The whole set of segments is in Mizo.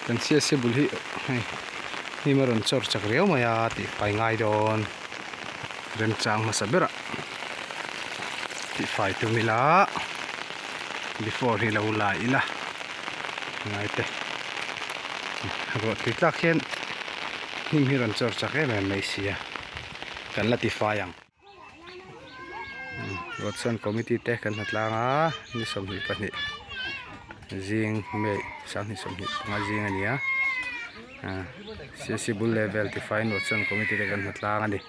Kan CSC bul hi hei hnim a rawn chawr chak riau mai a tih fai ngai dawn remchang hmasa berah tih fai tum ila before hi lo la ila ngai te ruah tui tlak hian hnim hi rawn chawr chak em em mai sia kan la ti fai ang. Watson committee te kan hnatlang a ni 22 zing May 2025 zing a ni a CC bul leh vel tifaiin Watson committee te kan hnatlang a ni.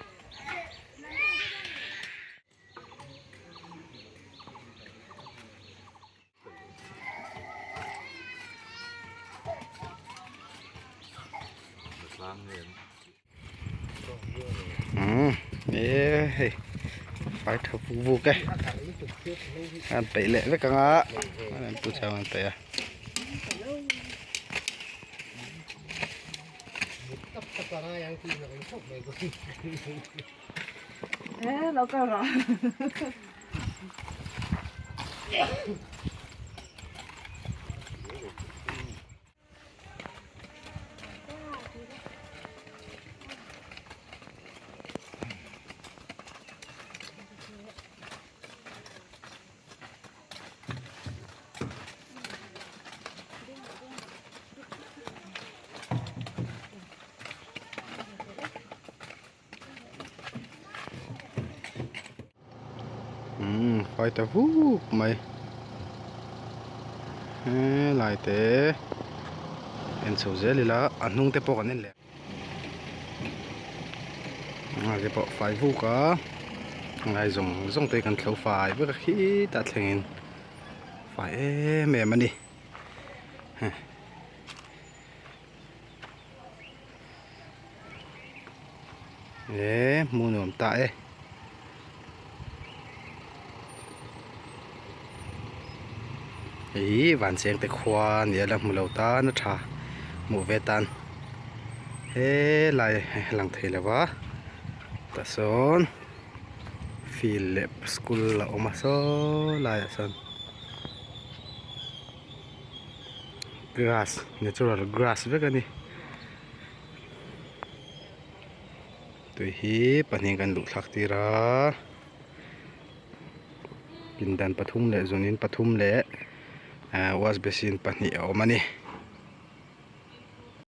Umm e hei fai tha vuk vuk e an peih leh vek ang a an pu chang an peih a. Umm fai ta vuk mai helai te en chho zel ila a hnung te pawh kan en leh a te pawh fai vuk a ngai zawng zawng te kan thlo fai vek a khitah thlengin fai em em a ni. Eee hmuh nuam ta e. Hei hi Vancheng te khua a ni a la hmu lo tan a tha hmuh ve tan helai a lang thei lo va tah sawn field leh school a awm a saw laiah sawn. Grass natural grass vek a ni tui hi pahnih kan luh thlak tir a pindan pathum leh zunin pathum leh ah wash basin pahnih a awm a ni.